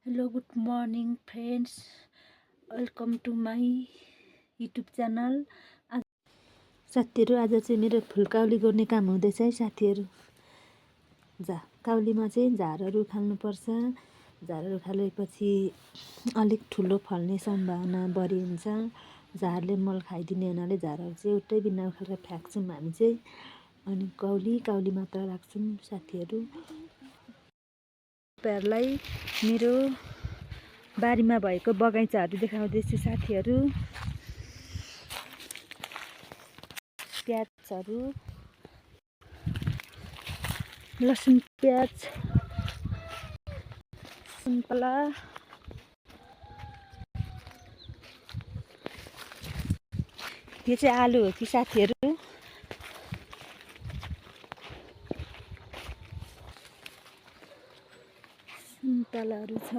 Hello good morning friends, welcome to my YouTube channel. साथीहरू, आज चाहिँ मेरो फुलकाउली गर्ने काम हुँदैछ है साथीहरू। काउलीमा चाहिँ झारहरू उखाल्नुपर्छ। झारहरू उखालेपछि अलिक ठुलो फल्ने सम्भावना बढी हुन्छ। झारले मल खाइदिने हुनाले झारहरू चाहिँ उठ्दै बिना उखालेर फ्याँक्छौँ हामी चाहिँ। अनि काउली मात्र राख्छौँ साथीहरू। तपाईँहरूलाई मेरो बारीमा भएको बगैँचाहरू देखाउँदैछु साथीहरू। प्याजहरू, लसुन, प्याज, सुन्तला, यो चाहिँ आलु हो कि साथीहरू। सुन्तलाहरू छ।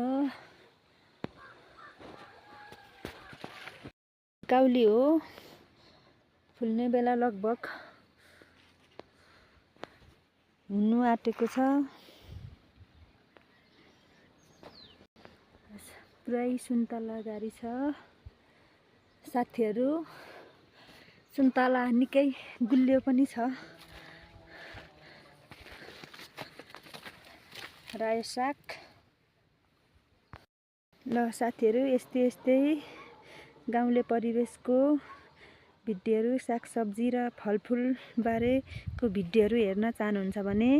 काउली हो, फुल्ने बेला लगभग हुनु आँटेको छ। पुरै सुन्तला गाडी छ साथीहरू। सुन्तला निकै गुलियो पनि छ। रायो साग। ल साथीहरू, यस्तै गाउँले परिवेशको भिडियोहरू, सागसब्जी र फलफुल बारेको भिडियोहरू हेर्न चाहनुहुन्छ भने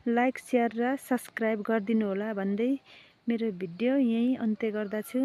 लाइक, सेयर र सब्सक्राइब गरिदिनु होला भन्दै मेरो भिडियो यहीँ अन्त्य गर्दछु।